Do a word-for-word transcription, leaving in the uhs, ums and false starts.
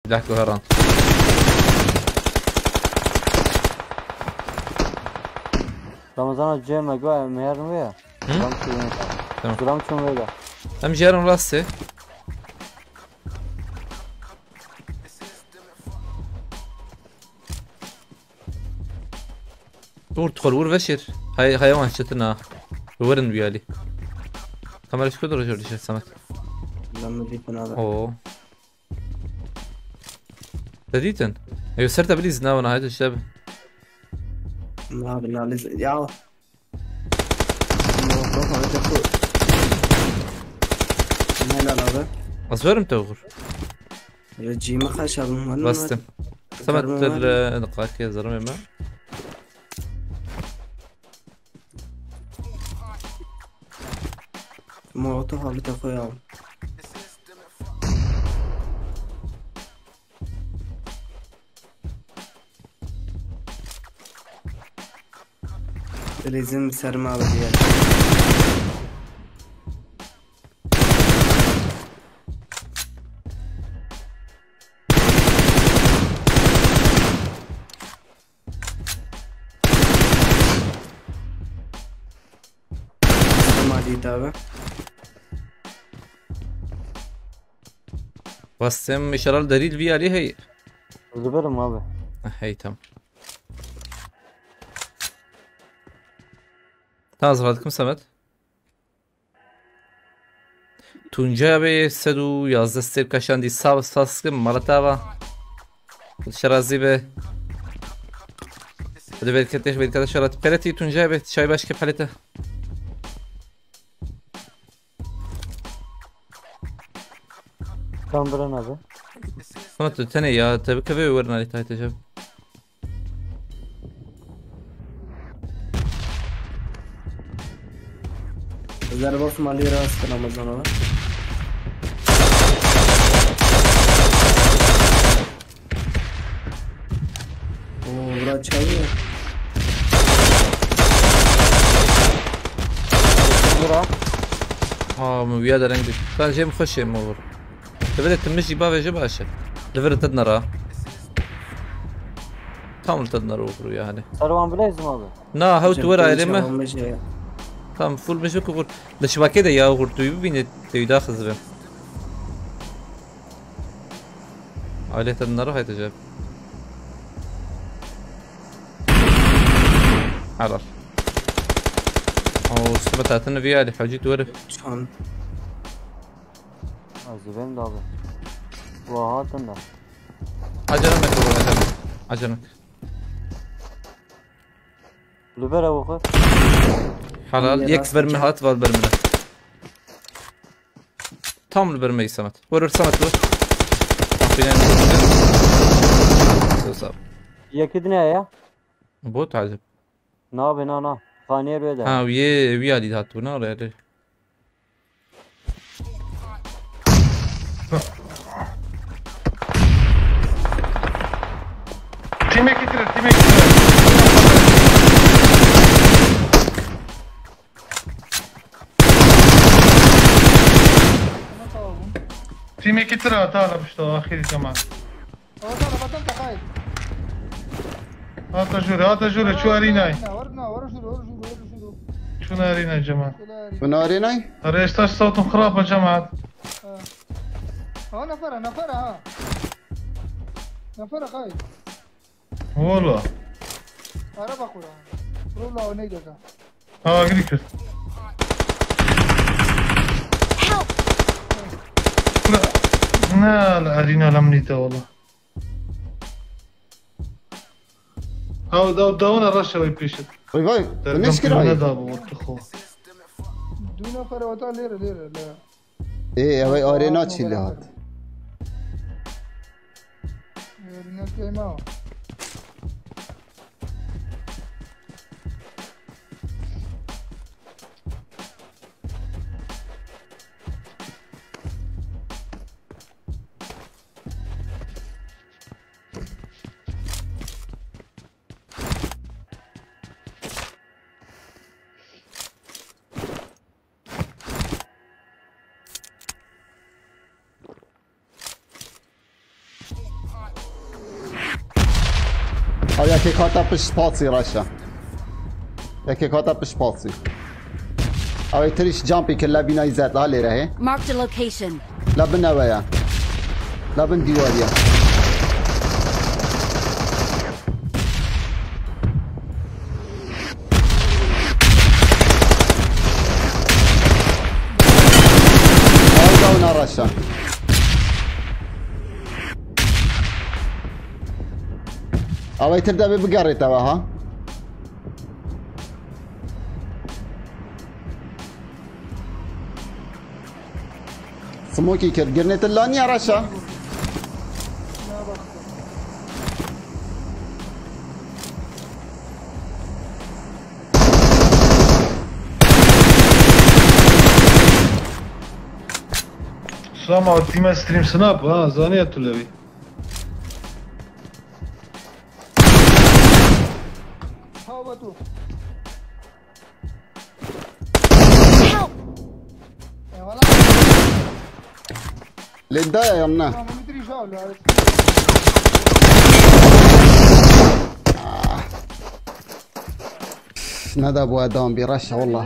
Silah koheran. Ramazan abi, Cem, Ego, em herin wê ya. Hı? Zulam çû wê. Tamam. Zulam çû wê de. Em jerin rastê. Ur dixol, ur veşêr. Hay, hayvan çetin ha. Werin biyali. Kamera şu kadar jor dişe Samet. Lan dîtin abi. Oo. Te dîtin? Ew ser te bilîz navana haydi işte. Abi lan ya. Molotof abi te ku. Helal abi. Az verim te uğur. Rejimi kaç aldım var mı? Bastım. Samet te diqakiye zarım eme. Molotof abi te koyalım. Lezim serma abi diye. Serma diye abi. Bastım inşallah deril bir yali hey. Zuberim abi. Hey tam. Tamam hazır aldık mı Samet? Tuncay abi sed û yazdeh sêr kaşandî sağ saskı malatava. Şerazi be. Hadi bereket, bereket şerat. Peleti Tuncay abi çay başka pelete. Kan birin abi. Sana tu tene ya tabi keve verna li taytecem. Zerba Somali rast Ramazan abi. Oo, bura çalıyor. Bura. Ha, mu viya dereng. Kan jem xweşê mu vur. Li vir tim jî bavê jî baş e. Li vir te dinera. Tam li te dinera oxir yani. Serwan bilezim abi. Na, hew tu were ailê me. Çalmış ya. Tam full me jî ku vur. Li şibakê de ya oxir tu bibîne teyda xizve. Ailê te dinera hayte cevap. Helal. O sibet hatine vî alî hecî tu were. Çan. Ha, zibem de abi. Bu hatin de. Acelem ek oğlum, acelem. Acelem ek. Lübera oku. Halal. Tam Yek rast verme çek. Hat var verme. Tam li ber me Samet. Wer wer Samet wer. Tam filan. Söz abi. Yekî din ya. Bot acaba. Na be na na. Xaniyê rê de. Ha, üye, üye Ali hat bu ne araya? Tîmekî tire, tîmekî tire. Tîmekî tire hata ala pişta axirî zaman. Hata jûre, hata jûre, çû arînay. Çû arînay cemal. Hûn arînay? Rêsta sewtum xirab e cemal. Ha, nefere, nefere ha. Nefere kay. Wala. Araba kura. Rula o neydi ka? Ha, agri kir. Kura. Ne la arîna lam nîte wala. Ha, da, da ona raşa wê pêşit. Vay vay. Ne şikir ay? Ne da bu, what the fuck. Du nefere wata lêre, lêre, lêre. Ê, ew ê arê naçî lê hat. Yerine keyma. Ew yekê kata pişt pasî reşa. Yekê kata pişt pasî. Ew ê tirîş jumpî kir, le bîna îzet, ha lêre hê. Marked a location. Le bin ewe ye. Le bin dîwarî ye. Ew da wina reşa. Ew ê tir de bê bigerêtewe ha. Smokî kir. Girnê tu laniye reşa. Sama, tîme stream snap ha, zaniye tu lewî. Help! Lê daya yan na? Neda bu adam bir reşa wallah.